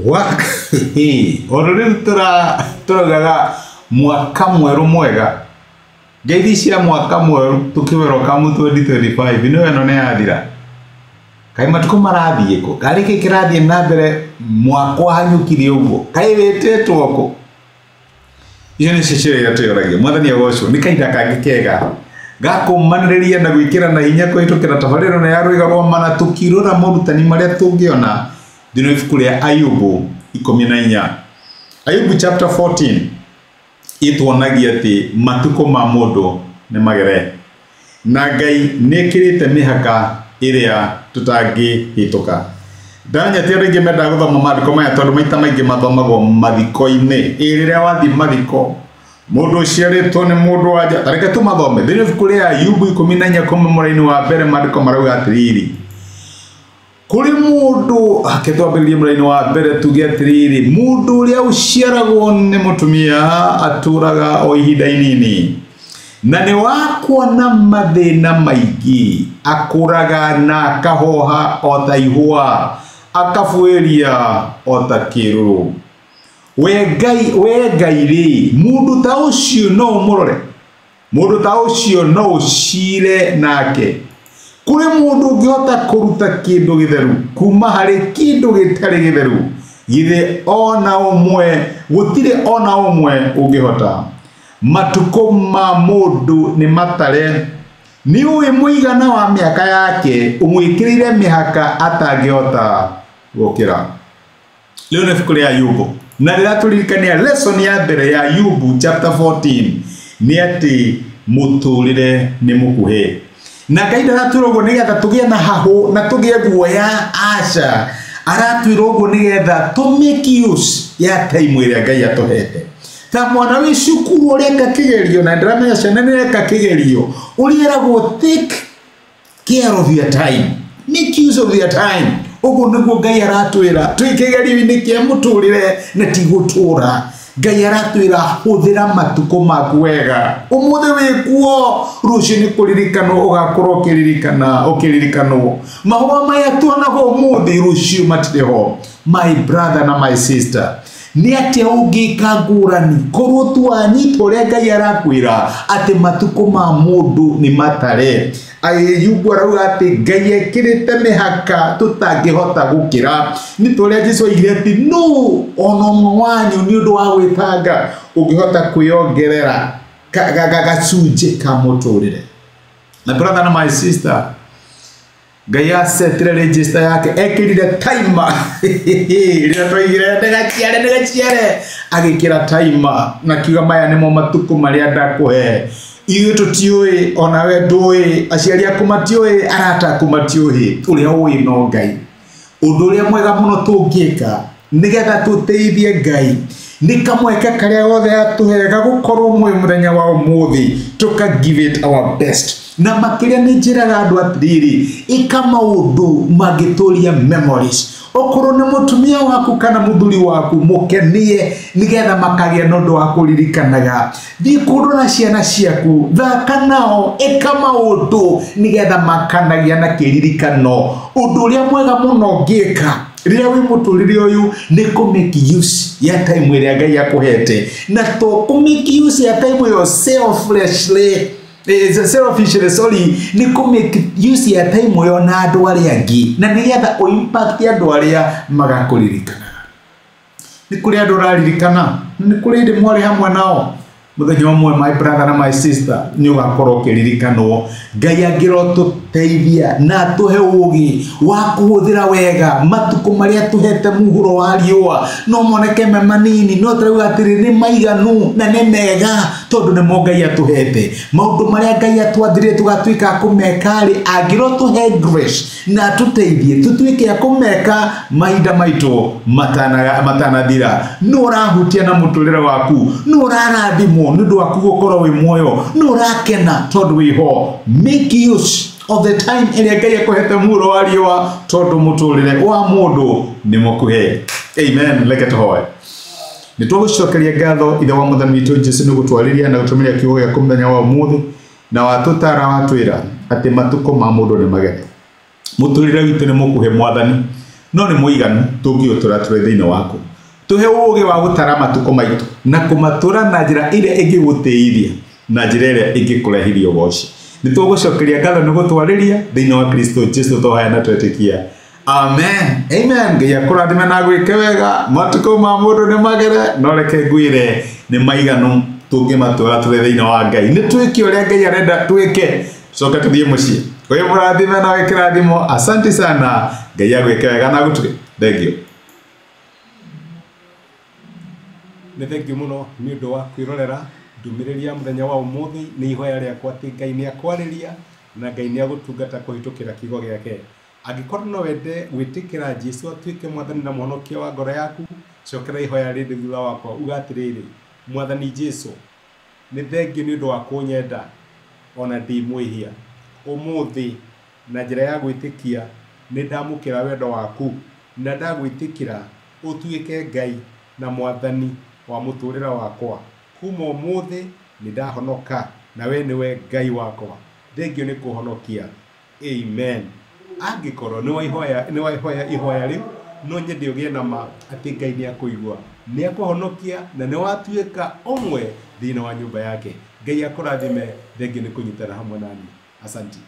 Wa oro rĩu tũraugaga mwaka mwerũ mwega, ngeithi cia mwaka mwerũ tũkĩwelcome 2025. Ĩno nĩ yathira. Kaĩ matukũ marathiĩ kũ? Karĩ kĩ kĩrathiĩ na mbere mwaka ũhanyũkire ũguo? Kaĩ wĩtĩtwo kũ? Icio nĩcio ciũria iria twĩyoragia. Mwathani agocwo. Nĩ kahinda kangĩ kega gakũmanĩrĩria na gwĩkĩra na hinya kũhĩtũkĩra tabarĩra ĩno ya Rwĩga rwa Mana, tũkĩrora morutani marĩa tũngĩona thĩinĩ wa ibuku rĩa Ayubu 14. Ayubu chapter 14 ĩtuonagia atĩ matukũ ma mũndũ nĩ magere na Ngai nĩ ĩkĩrĩte mĩhaka ĩrĩa tũtangĩhĩtũka. Ndamenya ti andũ aingĩ mendaga gũthoma maandĩko maya tondũ maita maingĩ mathomagwo mathiko-inĩ. Ĩ rĩrĩa wathiĩ mathiko, mũndũ ũciarĩtwo nĩ mũndũ wa nja, ta reke tũmathome. Thĩinĩ wa ibuku rĩa Ayubu 14 kuma mũraini wa mbere, maandĩko marauga atĩrĩrĩ, kũrĩ mũndũ, ake twambĩrĩrie mũraini wa mbere tuge atĩrĩrĩ, mũndũ ũrĩa ũciaragwo nĩ mũtumia atũraga o ihinda inini, na nĩ wa kuona mathĩna maingĩ, akũraga na akahoha o ta ihũa, akabuĩria o ta kĩrũrũ. We Ngai, we Ngai rĩ, mũndũ ta ũcio no ũmũrore, mũndũ ta ũcio no ũcire nake. Kũrĩ mũndũ ũngĩhota kũruta kĩndũ gĩtheru kuma harĩ kĩndũ gĩtarĩ gĩtheru? Githĩ ona ũmwe, gũtirĩ ona ũmwe ũngĩhota. Matukũ ma mũndũ nĩ matare, nĩ ũĩ mũigana wa mĩaka yake, ũmwĩkĩrĩire mĩhaka atangĩhota gũkĩra. Rĩu nĩ ibuku rĩa Ayubu, na rĩratũririkania lesson ya mbere ya Ayubu chapter 14 nĩ atĩ mũtũrĩre nĩ mũkuhĩ. Na Ngai ndaratwĩra ũguo nĩgetha tũgĩe na hahũ na tũgĩe guoya, aca. Aratwĩra ũguo nĩgetha tũ make use ya time ĩrĩa Ngai atũhete. Ta mwana wĩ cukuru ũreka kĩgerio, na ndĩramenya ciana nĩ ireka kĩgerio, ũrĩa take care of your time, make use of your time. Ũguo nĩguo Ngai aratwĩra twĩ kĩgerio-inĩ kĩa mũtũrĩre na ti gũtũra. Ngai aratwĩra hũthĩra matukũ maku wega. Ũmũthĩ wĩ kuo, rũciũ nĩ kũririkanwo ũgakorwo ũkĩririkana, ũkĩririkanwo. Mahũa maya tuonaga ũmũthĩ, rũciũ matirĩ ho. My brother na my sister, nĩ atĩa ũngĩka ngũrani korwo tu wanyita ũrĩa Ngai arakwĩra atĩ matukũ ma mũndũ nĩ matare? Ayubu arauga atĩ Ngai ekĩrĩte mĩhaka tũtangĩhota gũkĩra. Nĩ ta ũrĩa Jesũ oigire atĩ nũ ona ũmwe wanyu nĩ ũndũ wa gwĩtanga ũngĩhota kwĩongerera gacunjĩ ka mũtũrĩre. My brother na my sister, Ngai acetire register yake, ekĩrire timer rĩrĩa twaigire ndĩgaciare ndĩgaciare, agĩkĩra timer na kiuga maya nĩmo matukũ marĩa ndakũhe. Ithuĩ tũtiũĩ, ona we ndũĩ, aciari aku matiũĩ, arata aku matiũĩ, ũrĩa ũĩ no Ngai. Ũndũ ũrĩa mwega mũno tũngĩka nĩgetha tũteithie Ngai nĩ kamweke karĩa gothe atũhe ga gũkorwo muoyo mũthenya wa ũmũthĩ, tũka give it our best. Na makĩria nĩ njĩraga andũ atĩrĩrĩ, ĩka maũndũ mangĩtũria memories. Okorwo nĩ mũtumia waku kana mũthuri waku, mũkenie nĩgetha makagĩa na ũndũ wa kũririkanaga. Thiĩ kũndũ na ciana ciaku, thaka nao, ĩka maũndũ nĩgetha makanagia na kĩririkano. Ũndũ ũrĩa mwega mũno ũngĩka rĩrĩa wĩ mũtũrĩre ũyũ nĩ kũ make use ya time ĩrĩa Ngai akũhete, na to kũ make use ya time ĩyo selflessly, selfishly, sorry, nĩ kũ make use ya time ĩyo na andũ arĩa angĩ, na nĩgetha ũ impact andũ arĩa magakũririkana. Nĩ kũrĩ andũ ũraririkana, nĩ kũrĩ hĩndĩ mwarĩ hamwe nao. Mũthenya ũmwe, my brother na my sister, nĩ ũgakorwo ũkĩririkanwo. Ngai angĩrotũteithia na atũhe ũũgĩ wa kũhũthĩra wega matukũ marĩa tũhete mũhuro wa riũa. No moneke me manini, no tũrauga atĩrĩ nĩ maiganu na nĩ mega tondũ nĩmo Ngai atũhete. Maũndũ marĩa Ngai atwathire tũgatuĩka a kũmeka-rĩ, angĩrotũhe grace na atũteithie tũtuĩke a kũmeka mahinda maitũ matanathira. Nũ ũrahutia na mũtũrĩre waku? Nũ ũrarathimwo nĩ ũndũ waku gũkorwo wĩ muoyo? Nũ ũrakena tondũ wĩ ho? Make use of the time ĩrĩa Ngai akũhete mũhuro wa riũa, tondũ mũtũrĩre wa mũndũ nĩ mũkuhĩ. Amen. Reke tũhoe. Nĩ twagũcokeria ngatho, Ithe wa Mwathani witũ Jesũ, nĩ gũtwarĩria na gũtũmĩria kiugo gĩaku mũthenya wa ũmũthĩ, na watũtara watwĩra atĩ matukũ ma mũndũ nĩ magere. Mũtũrĩre witũ nĩ mũkuhĩ, Mwathani. No nĩ mũiganu tũngĩũtũra tũrĩ thĩinĩ waku. Tũhe ũũgĩ wa gũtara matukũ maitũ na kũmatũra na njĩra ĩrĩa ĩngĩgũtĩithia na njĩra ĩrĩa ĩngĩkũrehithia ũgoci. Nĩ tũgũcokeria ngatho nĩ gũtwarĩria thĩinĩ wa Kristo Jesu twahoya na twetĩkia. Amen. Amen. Ngai akũrathime na agwĩke wega. Matukũ ma mũndũ nĩ magere, no reke ngwĩre nĩ maiganu tũngĩmatũra tũrĩ thĩinĩ wa Ngai. Nĩ twĩke ũrĩa Ngai arenda twĩke, coke tũthiĩ mũciĩ. Wĩ mũrathime na wĩ kĩrathimo. Asante sana. Ngai agwĩke wega na agũtuge. Thank you. Nĩ thengiũ mũno nĩ ũndũ wa kwĩrorera ndũmĩrĩri ya mũthenya wa ũmũthĩ. Nĩ ihoya rĩakwa atĩ Ngai nĩ akwarĩria na Ngai nĩ agũtungata kũhĩtũkĩra kiugo gĩake. Angĩkorwo no wende gwĩtĩkĩra Jesu atuĩke mwathani na mũhonokia wa ngoro yaku, cokera ihoya rĩrĩ thutha wakwa, uga atĩrĩrĩ: Mwathani Jesu, nĩ thengiũ nĩ ũndũ wa kũnyenda ona ndĩ mwĩhia. Ũmũthĩ na njĩra ya gwĩtĩkia nĩ ndamũkĩra wendo waku na ndagwĩtĩkĩra ũtuĩke Ngai na mwathani wa mũtũrĩre wakwa. Kuma ũmũthĩ nĩ ndahonoka na we nĩwe Ngai wakwa. Thengiũ nĩ kũhonokia. Amen. Angĩkorwo nĩ waihoya ihoya rĩu, no nyende ũgĩe na ma atĩ Ngai nĩ akũigua, nĩ akũhonokia na nĩ watuĩka ũmwe thĩinĩ wa nyũmba yake. Ngai akũrathime. Thengiũ nĩ kũnyitana hamwe nani. Asanti.